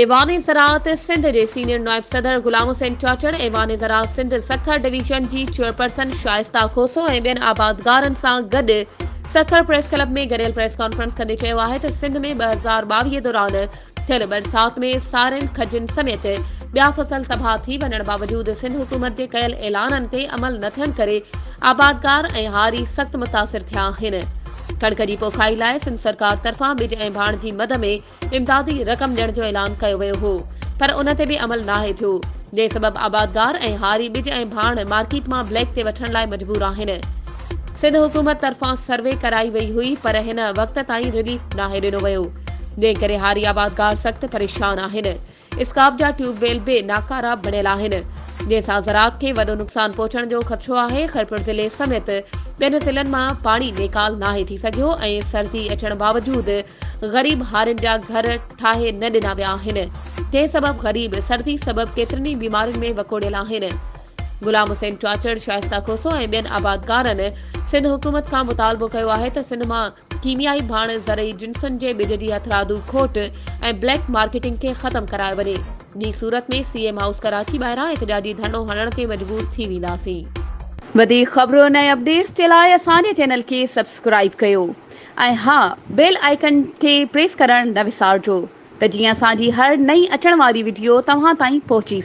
ايوان زراعت سنڌ جي سينيئر نائب صدر غلام حسين چاچڙ، ايوان زراعت سنڌ سکر ڊويزن جي چيئرپرسن شائسته کوسو ۽ ٻين آبادگارن سان گڏ سکر پريس ڪلب ۾ گڏيل پريس ڪانفرنس ڪندي چيو آهي ته سنڌ ۾ 2022 دوران ٿيل برسات ۾ سارين، کجين سميت ٻيا فصل تباهه ٿي وڃڻ باوجود سنڌ حڪومت جي ڪيل اعلانن تي عمل نه ٿيڻ ڪري آبادگار ۽ هاري سخت متاثر ٿيا آهن. ڪڻڪ جي پوکائي لاء سنڌ سرڪار طرفان ٻج ۽ ڀاڻ جي مد ۾ امدادي رقم ڏيڻ جو اعلان ڪيو ويو هو پر ان تي به عمل ناهي ٿيو جنهن سبب آبادگار ۽ هاري ٻج ۽ ڀاڻ مارڪيٽ مان بليڪ تي وٺڻ لاء مجبور آهن. سنڌ حڪومت طرفان سروي ڪرائي وئي هئي پر هن وقت تائين رليف ناهي ڏنو ويو جنهن ڪري هاري آبادگار سخت پريشان آهن. اسڪاپ جا ٽيوب ويل به ناڪارا بڻيل آهن، جنهن سان زراعت کي وڏو نقصان پهچڻ جو خدشو آهي، خيرپور ضلعي سميت ٻين ضلعن مان پاڻي نيڪال ناهي ٿي سگهيو ۽ سردي اچڻ باوجود غريب هارين جا گهر ٺاهي نه ڏنا ويا آهن، جنهن سبب غريب سردي سبب ڪيترين ئي بيمارين ۾ وڪوڙيل آهن. غلام حسين چاچڙ، شائسته کوسو ۽ ٻين آبادگارن سنڌ حڪومت کان مطالبو ڪيو آهي ته سنڌ مان ڪيميائي ڀاڻ، زرعي جنسن جي ٻج جي هٿرادو کوٽ ۽ بليڪ مارڪيٽنگ کي ختم ڪرايو وڃي، ٻي صورت ۾ سي ايم هائوس ڪراچي ٻاهران احتجاجي ڌرڻو هڻڻ تي مجبور ٿي وينداسين. وڌيڪ خبرن ۽ اپڊيٽس جي لاء اسان جي چينل کي سبسڪرائيب ڪيو ۽ ها بيل آئيڪن کي پريس ڪرڻ نه وسارجو ته جيئن اسان جي هر نئين اچڻ واري وڊيو توهان تائين پهچي.